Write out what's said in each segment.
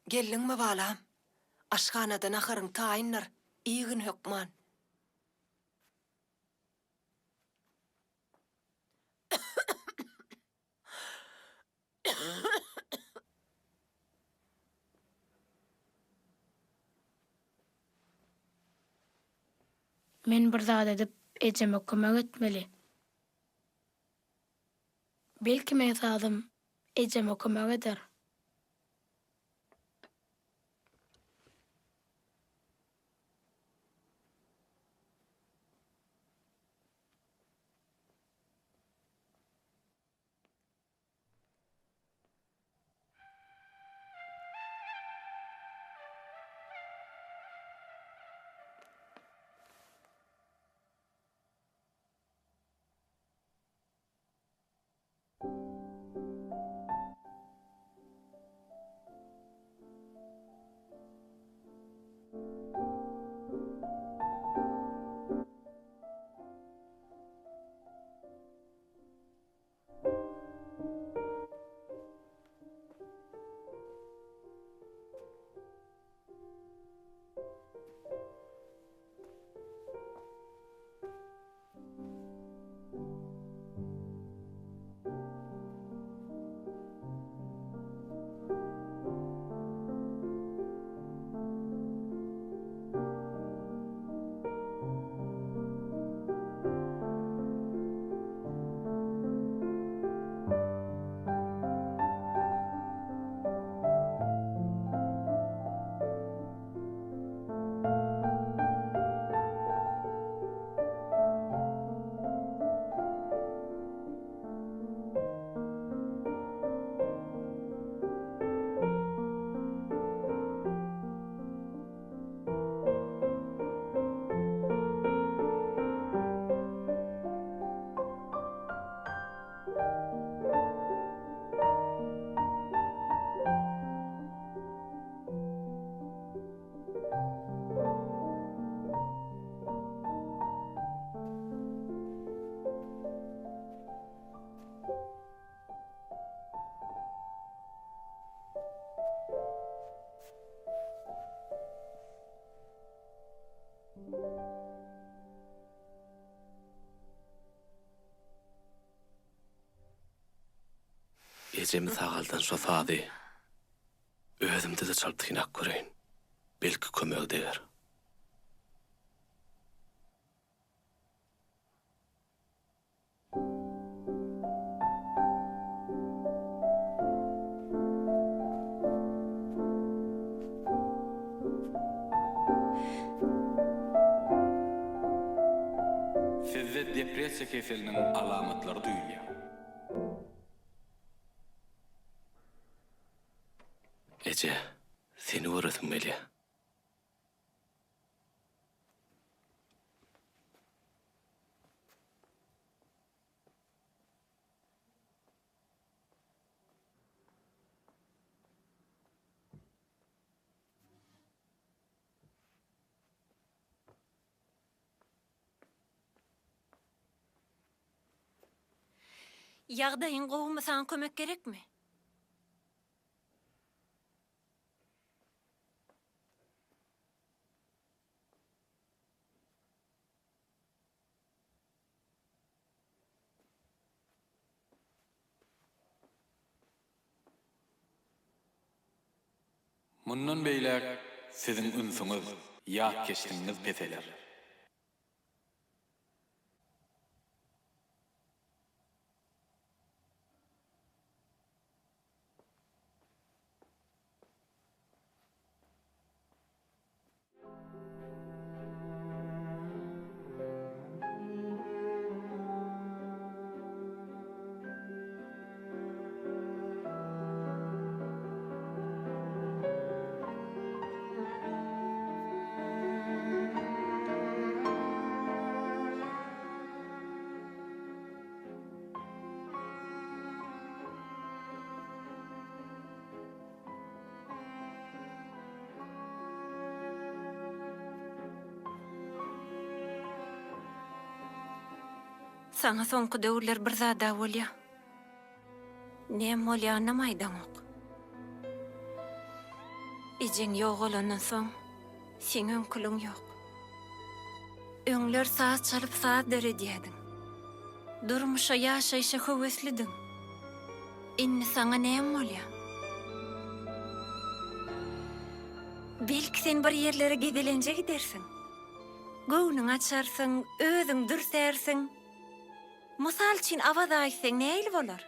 Geldiňmi balam? Aşhanada naharyň taýyndyr, iýgin hökman. Men bir zat edip ejeme kömek etmeli. Belki meň sazym ejeme kömek eder. Ejemi sagaldan şo sazy özümde-de çalyp synap göreýin. Belki kömegi deger. Sizde depressiýa keseliniň alamatlary duýulýar. Eje, seni göresim gelýär. Ýagdaýyň gowumy saňa kömek gerekmi? Mundan beýläk siziň ünsüňiz, ýatkeşligiňiz peseler. Saňa soňky döwürler bir zad-a bolýa. Näme bolýanynam aýdaňok. Ejeň ýogalandan soň seň öňküligiň ýok. Öňler saz çalyp saz döredýädiň. Durmuşa, ýaşaýşa höweslidiň. Indi saňa näme bolýa? Belki sen bir ýerlere gezelenje gidersiň. Göwnüňi açarsyň, özüň dürsärsiň. Mysal üçin Awaza gitseň nähili bolar?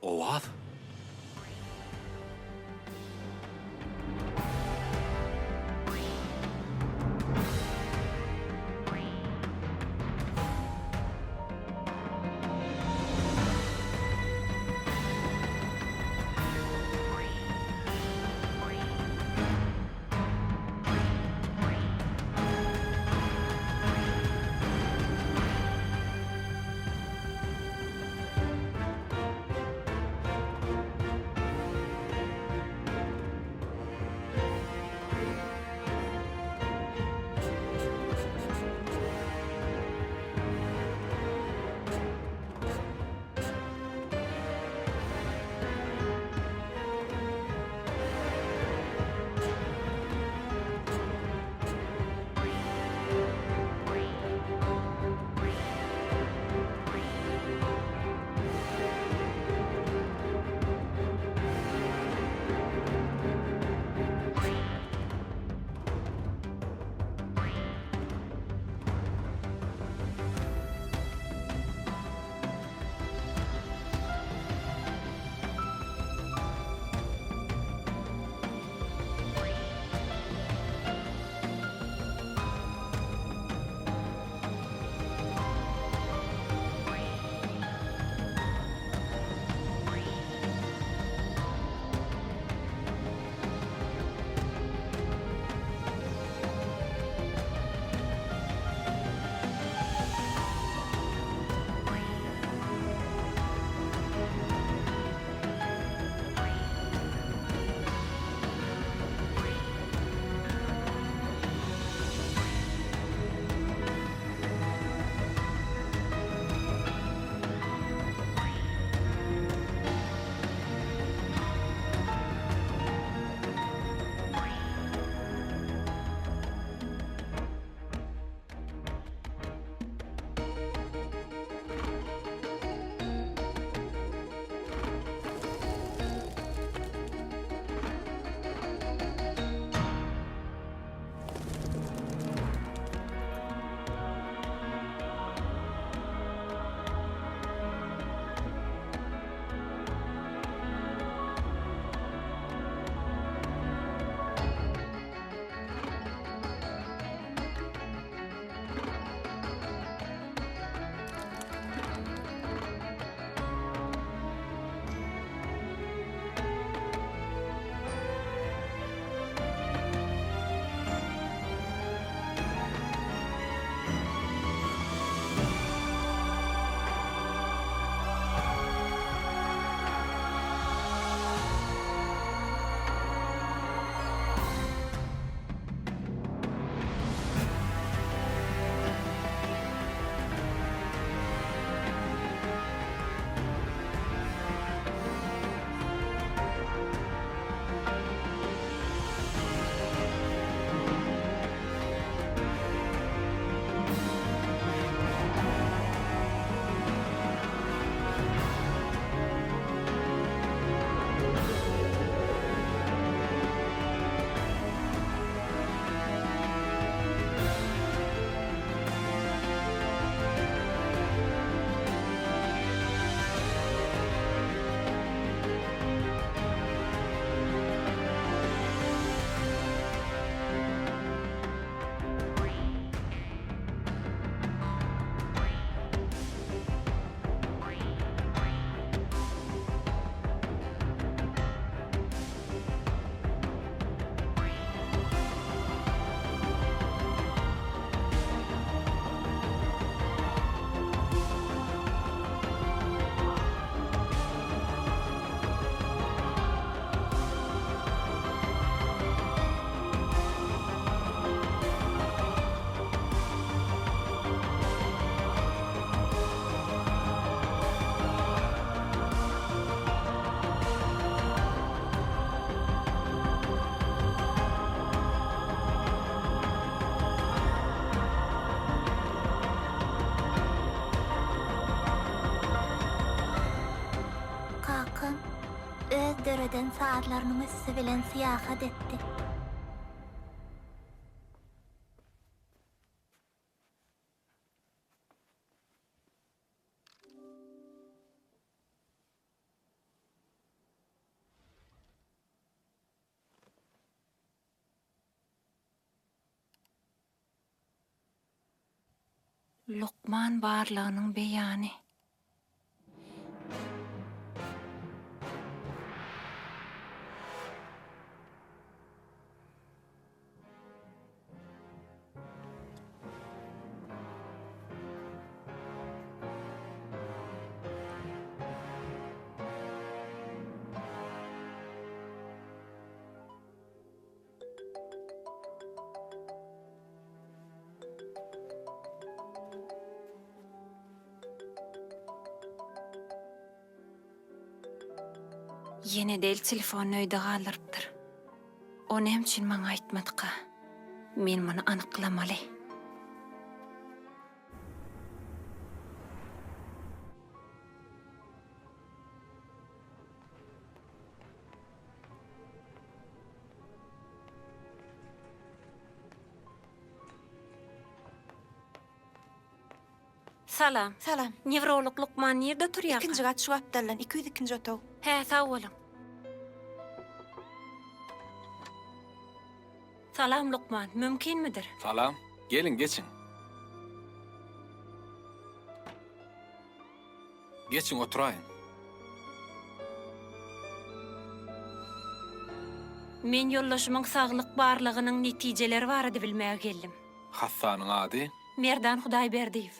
Owaz? döreden sazlarynyň üsti bilen syýahat etdi. Lukman barlagynyň beýany. Ýene-de el telefonyny öýde galdyrypdyr. O näme üçin maňa aýtmadyka? Men muny anyklamaly. Salam. Salam. Newrolog lukman nirde oturýarka? Ikinji gat şu gapdaldan, 202-nji otag. Hä, sag boluň. Salam lukman, mümkinmidir? Salam. Geliň, geçiň. Geçiň, oturaýyň. Men ýoldaşymyň saglyk barlagynyň netijeleri barada bilmäge geldim. Hassanyň ady? Merdan Hudaýberdiýew.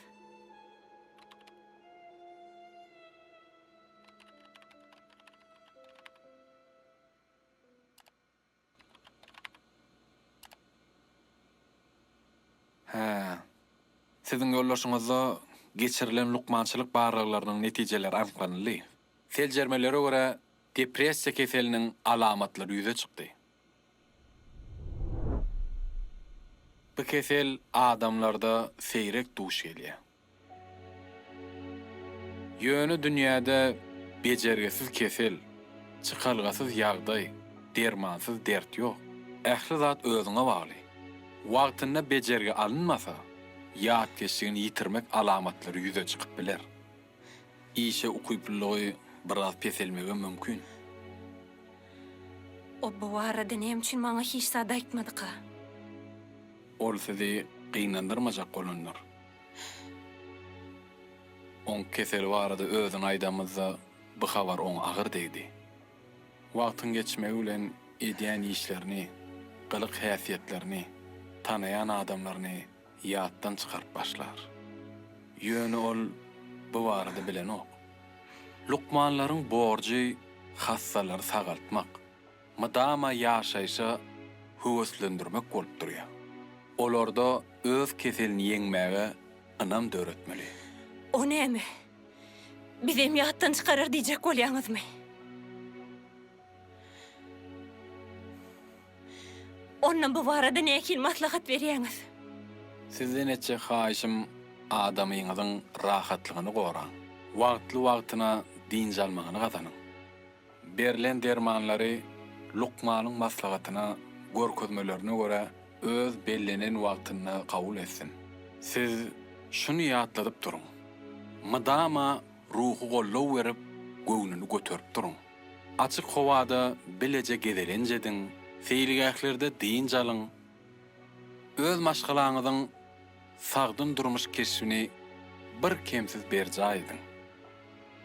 Hä. Siziň ýoldaşyňyzda geçirilen lukmançylyk barlaglarynyň netijeleri anyklanyldy. Seljermelere görä, depressiýa keseliniň alamatlary ýüze çykdy. Bu kesel adamlarda seýrek duş gelýär. Ýöne dünýäde bejergisiz kesel, çykalgasyz ýagdaý, dermansyz dert ýok. Ähli zat özüňe bagly. Wagtynda bejergi alynmasa, ýatkeşligini ýitirmek alamatlary ýüze çykyp biler. Işe ukyplylygy biraz peselmegem mümkin. O bu barada näme üçin maňa hiç zat aýtmadyka? Ol sizi gynandyrmajak bolandyr. Oň keseli barada özüne aýdamyzda bu habar oňa agyr degdi. Wagtyň geçmegi bilen edýän işlerini, gylyk-häsiýetlerini, tanaýan adamlaryny ýatdan çykaryp başlar. Ýöne ol bu barada bilenok. Lukmanlaryň borjy hassalary sagaltmak, mydama ýaşaýşa höweslendirmek bolup durýar. Olarda öz keselini ýeňmäge ynam döretmeli. O näme? Bizem ýatdan çykarar diýjek bolýaňyzmy? Onda bu barada nähili maslahat berýäňiz? Sizden etjek haýyşym adamyňyzyň rahatlygyny goraň. Wagtly-wagtyna dynç almagyny gazanyň. Berlen dermanlary lukmanyň maslahatyna, görkezmelerine görä öz bellenen wagtynda kabul etsin. Siz şuny ýatladyp duruň. Mydama ruhy goldaw berip, göwnüni göterip duruň. Açyk howada bileje gezelenç ediň, seýilgählerde dynç alyň. Öz maşgalaňyzyň sagdyn durmuş keşbini birkemsiz berjaý ediň.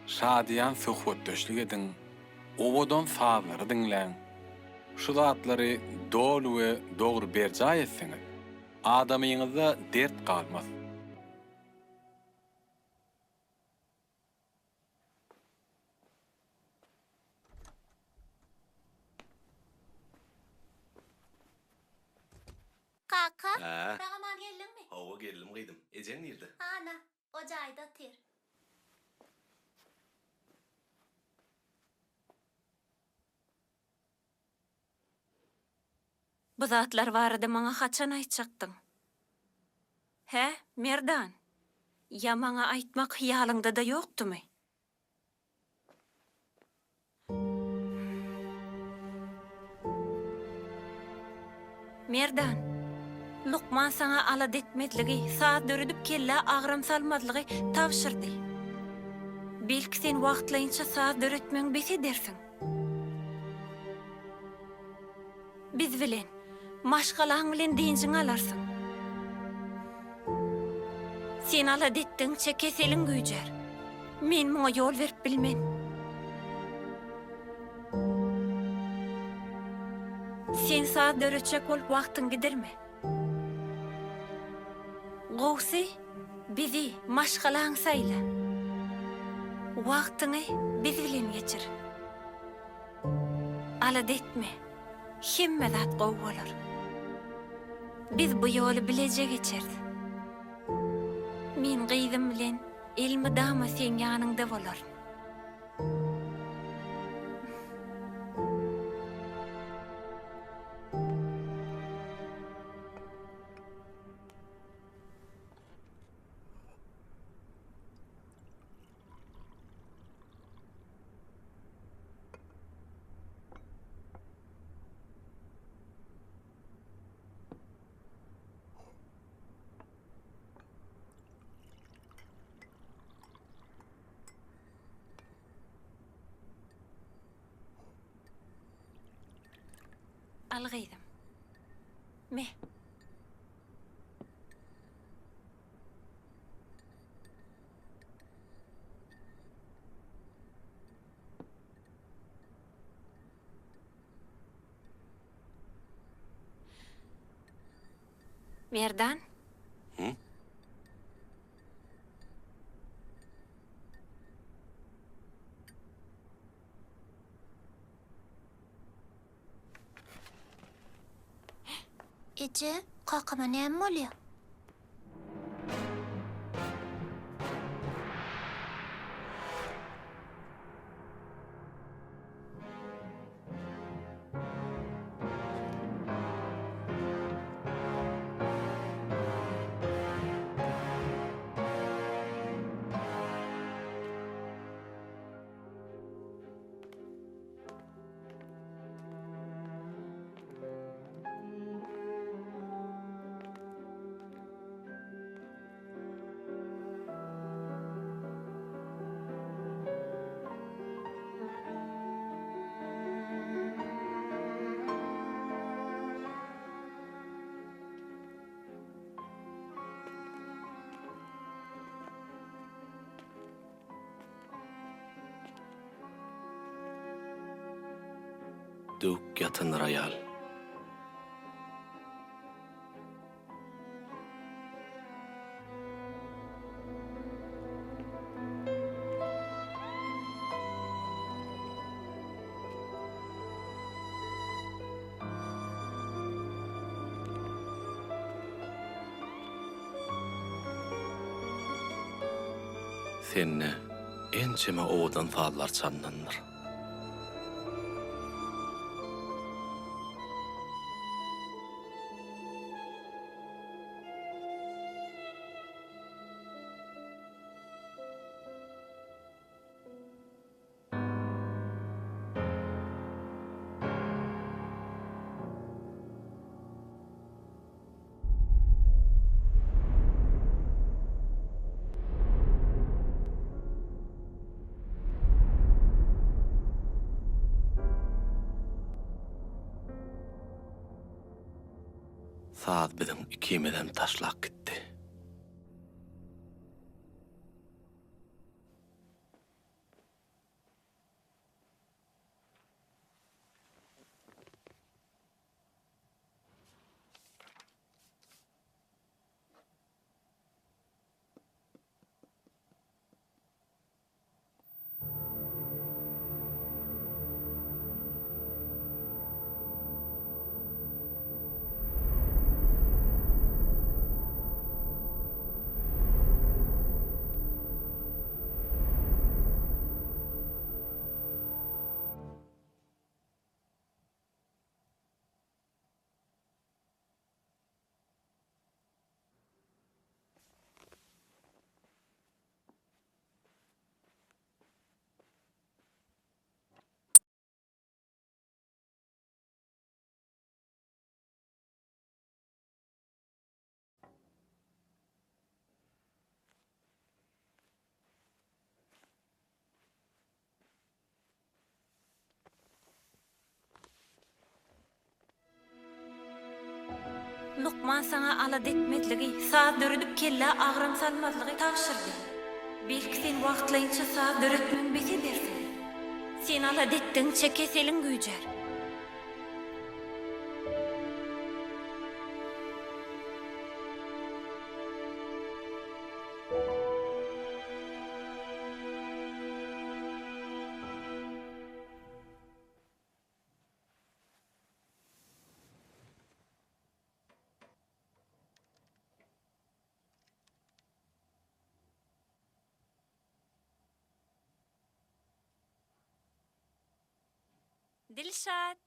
Şadyýan söhbetdeşlik ediň, owadan sazlary diňläň. Şu zatlary doly we dogry berjaý etseňiz, adamyňyzda dert galmaz. Kaka, Hä? sag-aman geldiňmi? Hawa, geldim gyzym. Ejeň nirde? Ana, o jaýda otyr. Bu zatlar barada maňa haçan aýtjakdyň? Hä, Merdan? Ýa maňa aýtmak hyýalyňda-da ýokdumy? Merdan, lukman saňa alada etmezligi, saz döredip kellä agram salmazlygy tabşyrdy. Belki sen wagtlaýynça saz döretmegiňi bes edersiň? Biz bilen, maşgalaň bilen dynjyňy alarsyň. Sen alada etdigiňçe keseliň güýjär. Men muňa ýol berip bilmen. Sen saz döretjek bolup wagtyňy gidirme. Gowusy, bizi, maşgalaňy saýla. Wagtyňy biz bilen geçir. Alada etme, hemme zat gowy bolar. Biz bu ýoly bileje geçeris. Men gyzym bilen elmydama seň ýanyňda bolaryn. Al gyzym. Me. Merdan? Hı? Eje, kakama näme bolýar? Döwük ýatan roýal. Sende ençeme owadan sazlar çalnandyr. Saz biziň ikimizem taşlap gitdi. Lukman saňa alada etmezligi, saz döredip kellä agram salmazlygy tabşyrdy. Belki sen wagtlaýynça saz döretmegiňi bes edersiň. Sen alada etdigiňçe keseliň güýjär. Dilşat,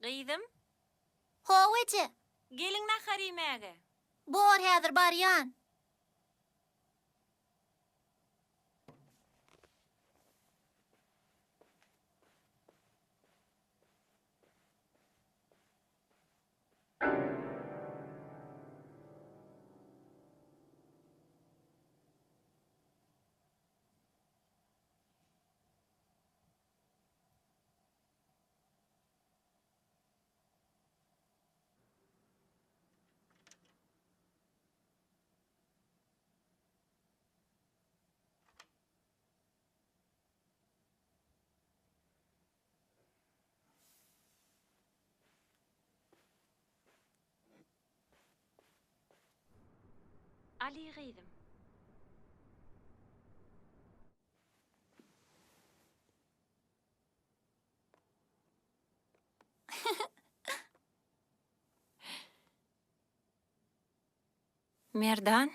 gyzym. Hawa, eje. Geliň nahar iýmäge. Bor, häzir barýan. Ali gyzym. Merdan.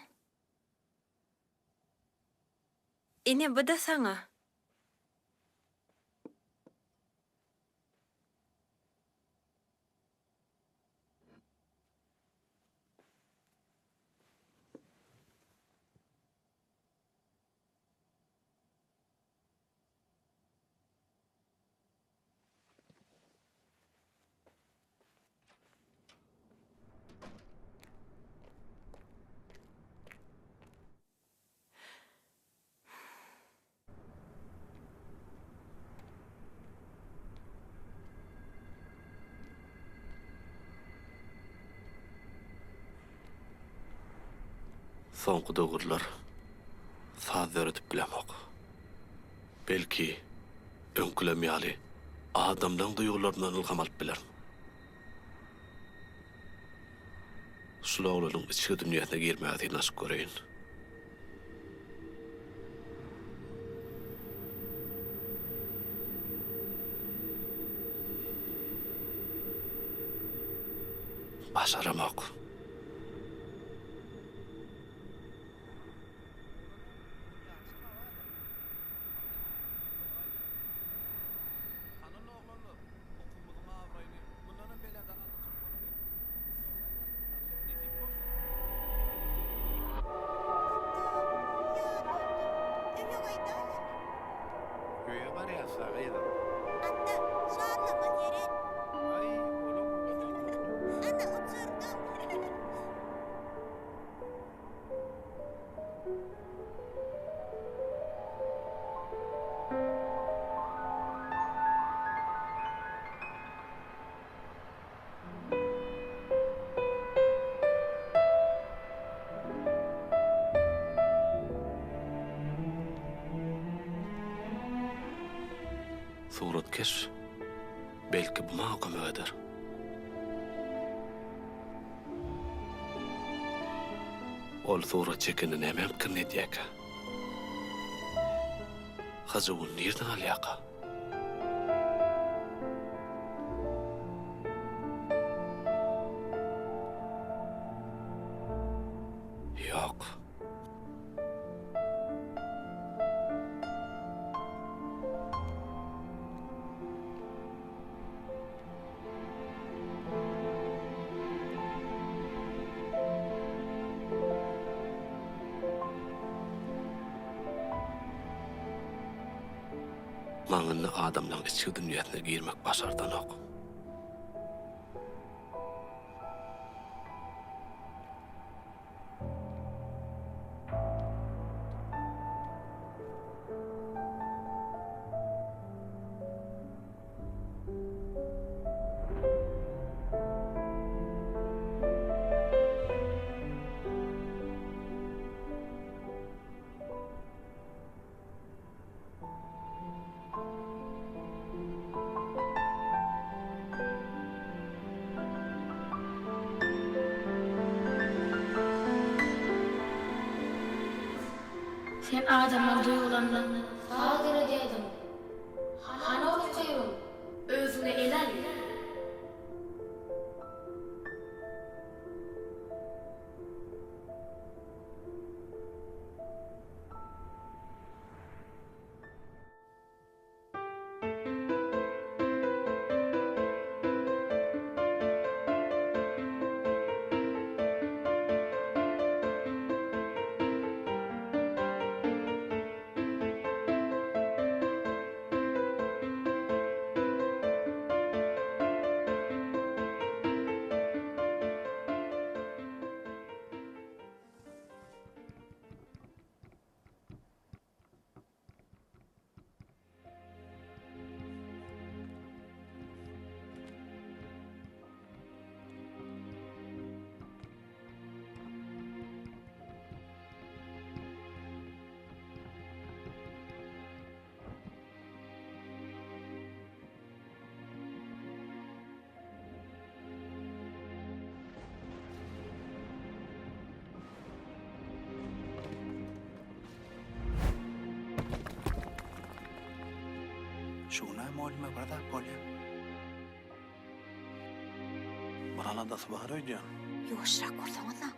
Ine bu-da saňa. Soňky döwürler saz döredip bilemok. Belki, öňkülem ýaly adamlaň duýgularyndan ylham alyp bilerin. Şul oglanyň içki dünýäsine girmäge synanyşyp göreýin. Başaramok. Öýe barýas-a, gyzym. Atda, şarlama seret. Aý, olam owadan boldy. Ana, uçurdym. Suratkeş belki bu maňa kömek eder. Ol surat çekende näme pikirini edýärkä? Hyjuwyny nirden alýarka? Ýok. Maňa indi adamlaň içki dünýäsine girmek başardanok. Sen adamlaň duýgularyna saz döredýärdiň. Hany ol ukybyň? Özüňe el al. Şu gün-ä molluma bir zat bolýa. Bir aladasy bar öýdýän. Ýuwaşrak bolsaňyz-a.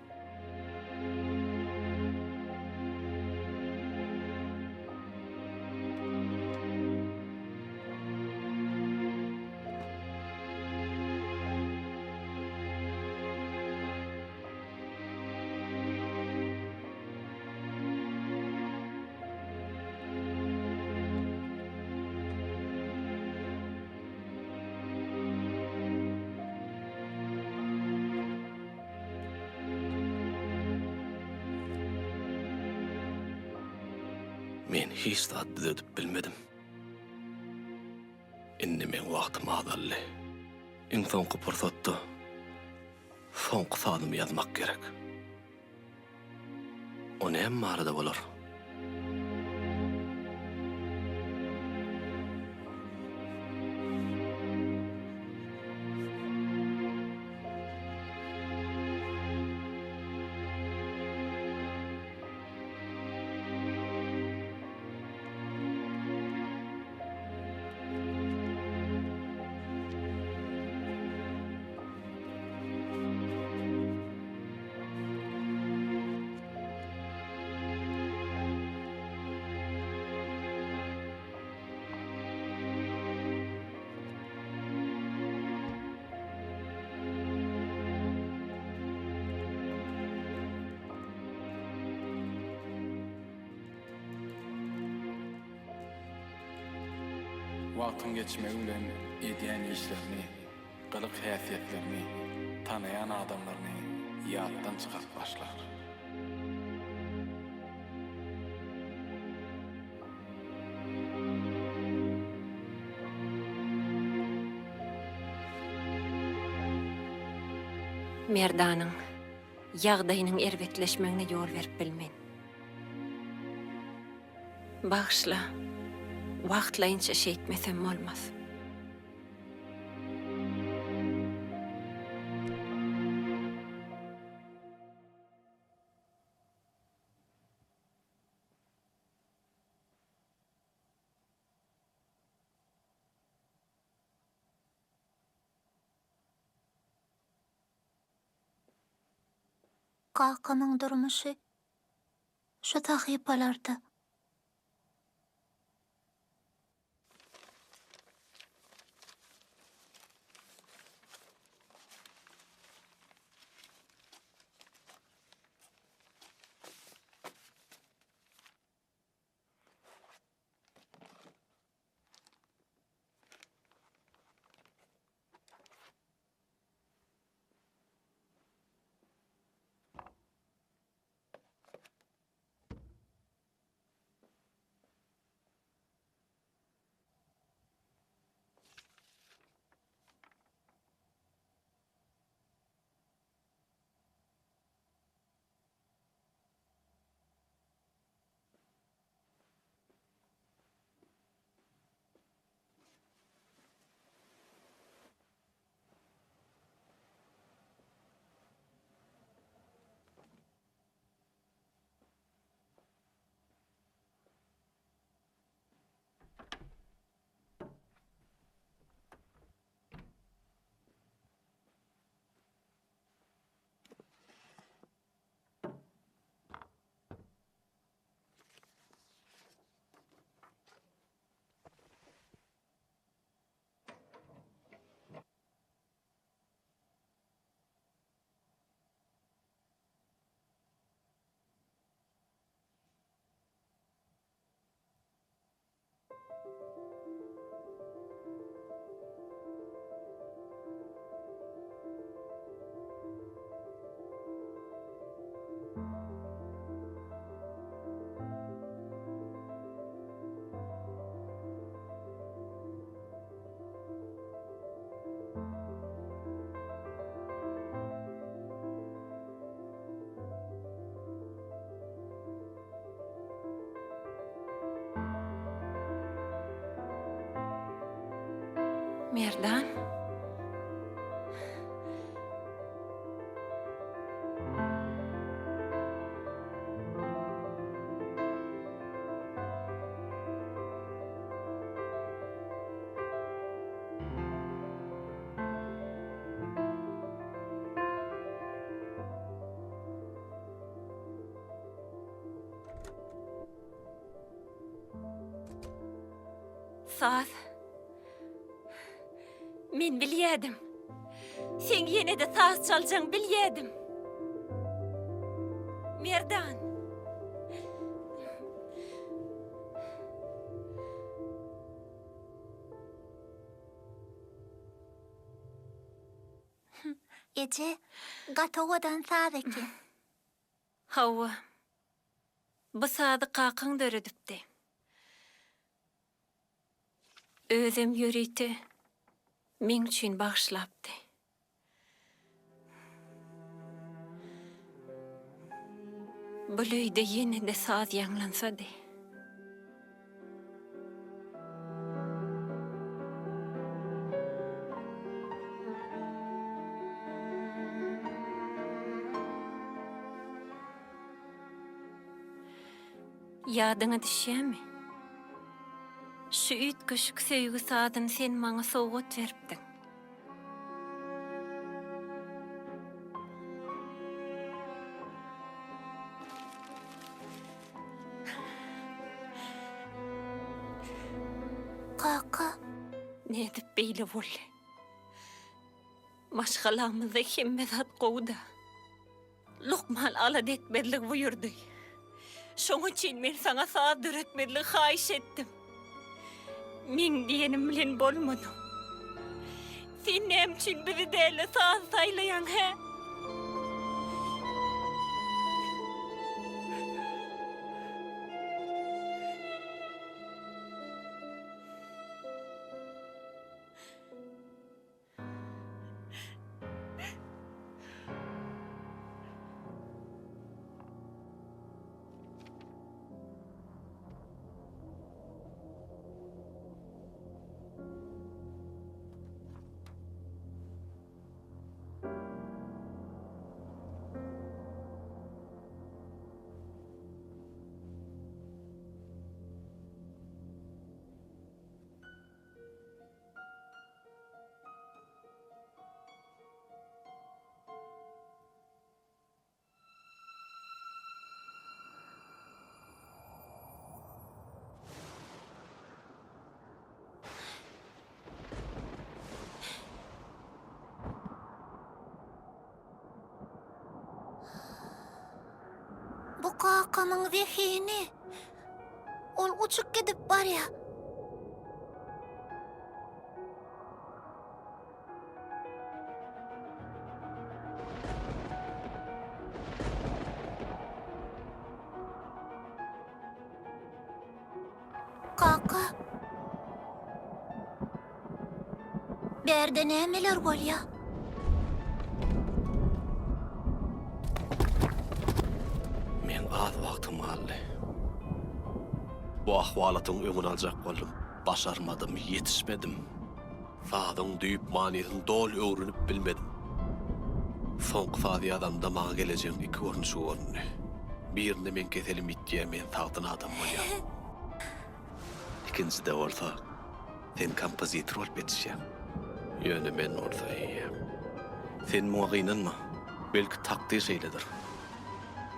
Men hiç zat düzedip bilmedim. Indi meň wagtym azaldy. Iň soňky pursatda soňky sazymy ýazmak gerek. O näme barada bolar? Wagtyň geçmegi bilen edýän işlerini, gylyk-häsiýetlerini, tanaýan adamlaryny ýatdan çykaryp başlar. Merdanyň ýagdaýynyň erbetleşmegine ýol berip bilmen. Bagyşla, wagtlaýynça şeýtmesem bolmaz. Kakamyň durmuşy şu sahypalarda. Merdan. Saz. Men bilýädim. Seň ýene-de saz çaljaň bilýädim. Merdan. Eje, gaty owadan saz eken. Hawa. Bu sazy kakaň döredipdi. Özem ýörite meň üçin bagyşlapdy. Bul öýde ýene-de saz ýaňlansady. Ýadyňa düşýärmi? Şu üýtgeşik söýgi sazyny sen maňa sowgat beripdiň. Kaka. Nädip beýle boldy? Maşgalamyzda hemme zat gowuda. Lukman alada etmezligi buýurdy. Şoň üçin men saňa saz döretmezligi haýyş etdim. Meň diýenim bilen bolmadyň. Sen näme üçin bizi däl-de sazy saýlaýaň, hä? Bu kakamyň zehini. Ol uçup gidip barýar. Kaka. Bärde nämeler bolýar? Meň az wagtym galdy. Bu ahwalatyň öňüni aljak boldum. Başarmadym, ýetişmedim. Sazyň düýp manysyny doly öwrenip bilmedim. Soňky sazy ýazamda maňa gelejegiň iki görnüşi göründi. Birinde meň keselim ýitýär, men sagdyn adam bolýan. Ikinjide bolsa, sen kompozitor bolup ýetişýäň. Ýöne men bolsa eýýäm. Sen muňa gynanma. Belki takdyr şeýledir.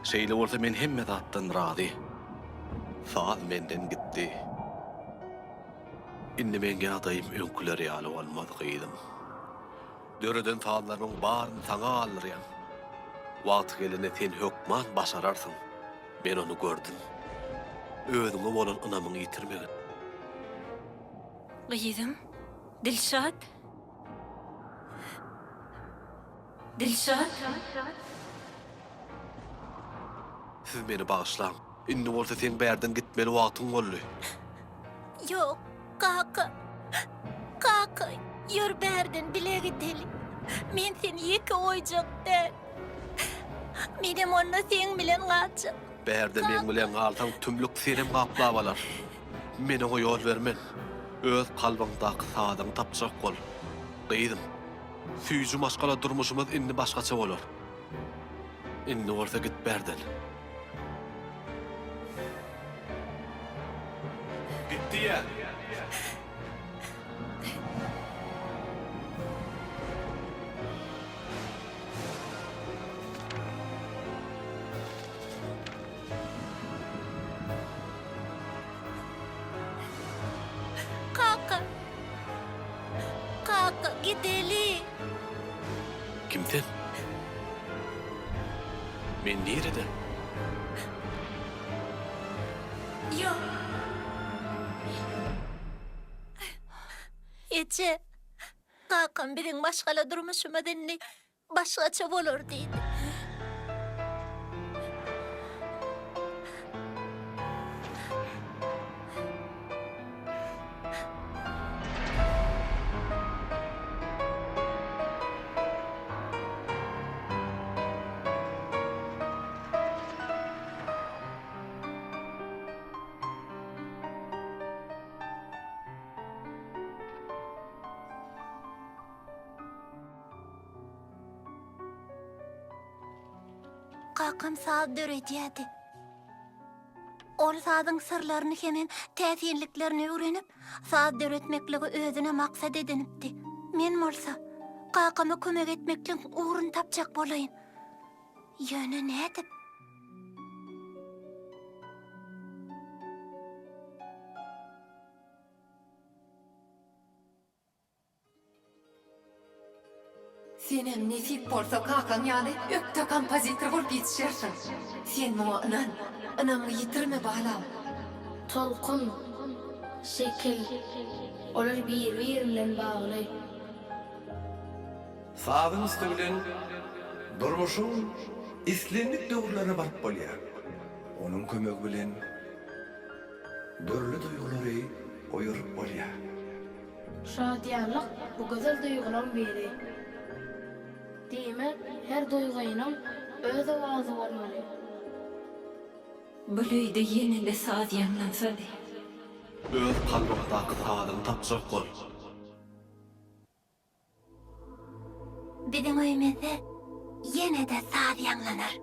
Şeýle bolsa men hemme zatdan razy. Saz menden gitdi. Indi meň ýagdaýym öňküler ýaly bolmaz, gyzym. Döreden sazlarymyň baryny saňa galdyrýan. Wagty gelende sen hökman başararsyň. Men ony gördüm. Özüňe bolan ynamyňy ýitirmegin. Gyzym, Dilşat. Dilşat. Siz meni bagyşlaň. Indi bolsa seň bärden gitmeli wagtyň boldy. Ýok, kaka. Kaka, ýör bärden bile gideli. Men seni ýeke goýjak däl. Menem onda seň bilen galjak. Bärde meň bilen galsaň tümlük senem gaplap alar. Men oňa ýol bermen. Öz kalbyňdaky sazyňy tapjak bol. Gyzym, süýji maşgala durmuşymyz indi başgaça bolar. Indi bolsa git bärden. Git diýýän! Kaka. Kaka gideli. Kim sen? Men nirede? Ýok. Eje, kakam biziň maşgala durmuşymyz indi başgaça bolar diýdi. Kakam saz döredýärdi. Ol sazyň syrlaryny hemem täsinliklerini öwrenip, saz döretmekligi özüne maksat edinipdi. Men bolsa, kakama kömek etmekligiň ugruny tapjak bolaýyn. Ýöne nädip? Senem nesip bolsa kakaň ýaly ökde kompozitor bolup ýetişersiň. Sen muňa ynan. Ynamyňy ýitirme balam. Tolkun, şekil, olar biri-biri bilen bagly. Sazyň üsti bilen durmuşyň islendik döwürlerine baryp bolýar. Onuň kömegi bilen dürli duýgulary oýaryp bolýar. Şadyýanlyk bu gözel duýgulaň biri. Diýmek, her duýgynyň öz owazy bolmaly. Bul öýde ýene-de saz ýaňlansady. Öz kalbyňdaky sazyňy tapjak bol. Biziň öýümizde ýene-de saz ýaňlanar.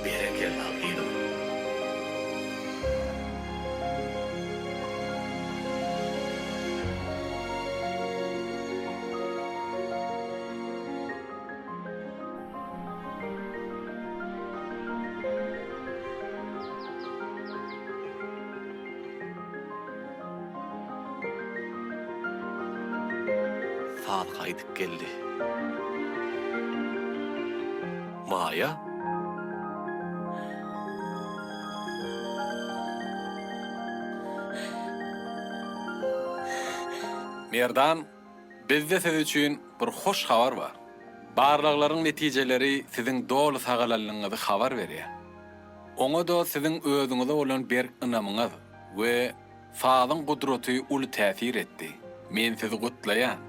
Berekella, gyzym. Saz gaýdyp geldi. Maýa? Merdan, bizde siz üçin bir hoş habar bar. Barlaglaryň netijeleri siziň doly sagalanlygyňyzy habar berýär. Oňa-da siziň özüňize bolan berk ynamyňyz we sazyň gudraty uly täsir etdi. Men sizi gutlaýan.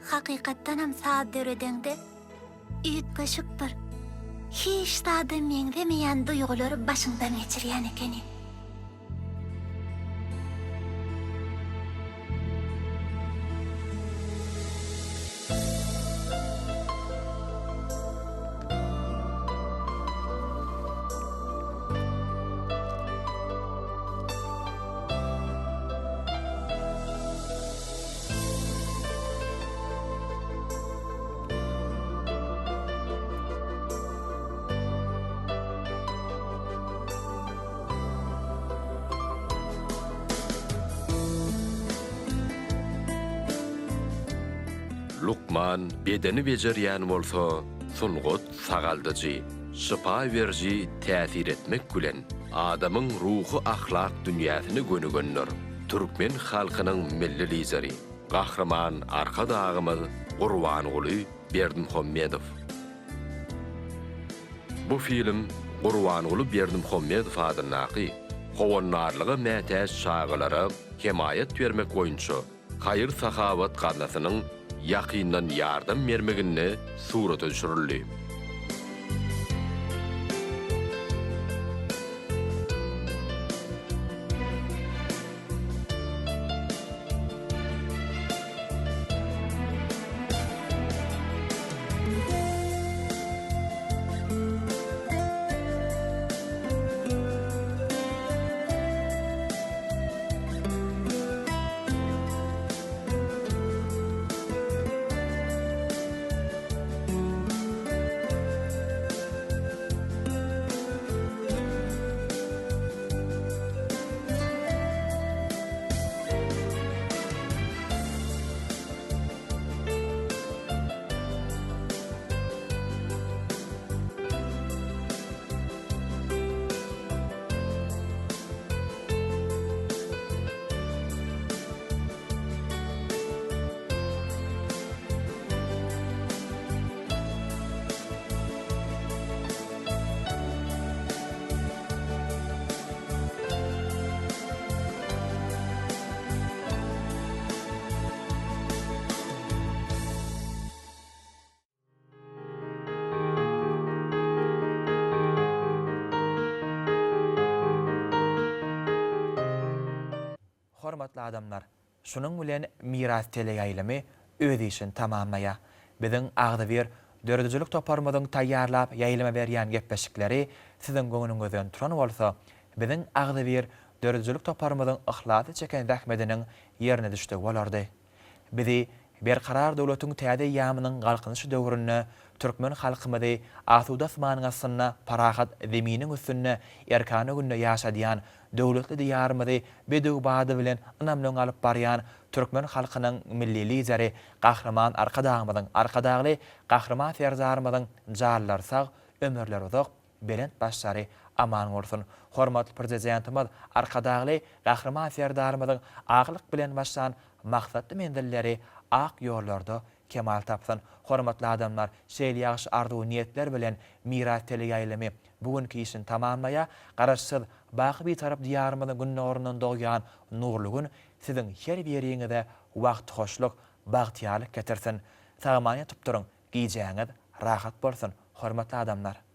Hakykatdanam saz döredeňde üýtgeşik bir, hiç zada meňzemeýän duýgulary başyňdan geçirýän ekeniň. Lukman bedeni bejerýän bolsa, sungat sagaldyjy, şypa beriji täsir etmek bilen, adamyň ruhy-ahlak dünýäsine gönügendir. Türkmen halkynyň Milli Lideri, Gahryman Arkadagymyz Gurbanguly Berdimuhamedow. Bu film Gurbanguly Berdimuhamedow adyndaky Howandarlyga mätäç çagalara hemaýat bermek boýunça haýyr-sahawat gaznasynyň ýakyndan ýardam bermeginde surata düşürildi. Hormatly adamlar! Şunuň bilen Miras teleýaýlymy öz işini tamamlaýar. Biziň agzybir döredijilik toparymyzyň taýýarlap ýaýlyma berýän gepleşikleri siziň göwnüňizden turan bolsa, biziň agzybir döredijilik toparymyzyň yhlasly çeken zähmediniň ýerine düşdügi bolardy. Bizi Berkarar döwletiň täze eýýamynyň Galkynyşy döwründe türkmen halkymyzy asuda asmanyň astynda, parahat Zeminiň üstünde erkana günde ýaşadýan, döwletli Diýarymyzy bedew bady bilen ynamly öňe alyp barýan türkmen halkynyň Milli Lideri Gahryman Arkadagymyzyň, Arkadagly Gahryman Serdarymyzyň janlary sag, ömürleri uzak, belent başlary. aman bolsun. Hormatly Prezidentimiz Arkadagly Gahryman Serdarymyzyň aklyk bilen başlan maksatly menzilleri ak ýollarda kemal tapsyn. Hormatly adamlar, şeýle ýagşy arzuw-niýetler bilen Miras teleýaýlymy bu günki işini tamamlaýar. Garaşsyz, baky Bitarap Diýarymyzyň gündogaryndan dogýan nurly Gün siziň her biriňize wagtyhoşluk, bagtyýarlyk getirsin. Sag-aman ýatyp turuň, gijäňiz rahat bolsun, hormatly adamlar!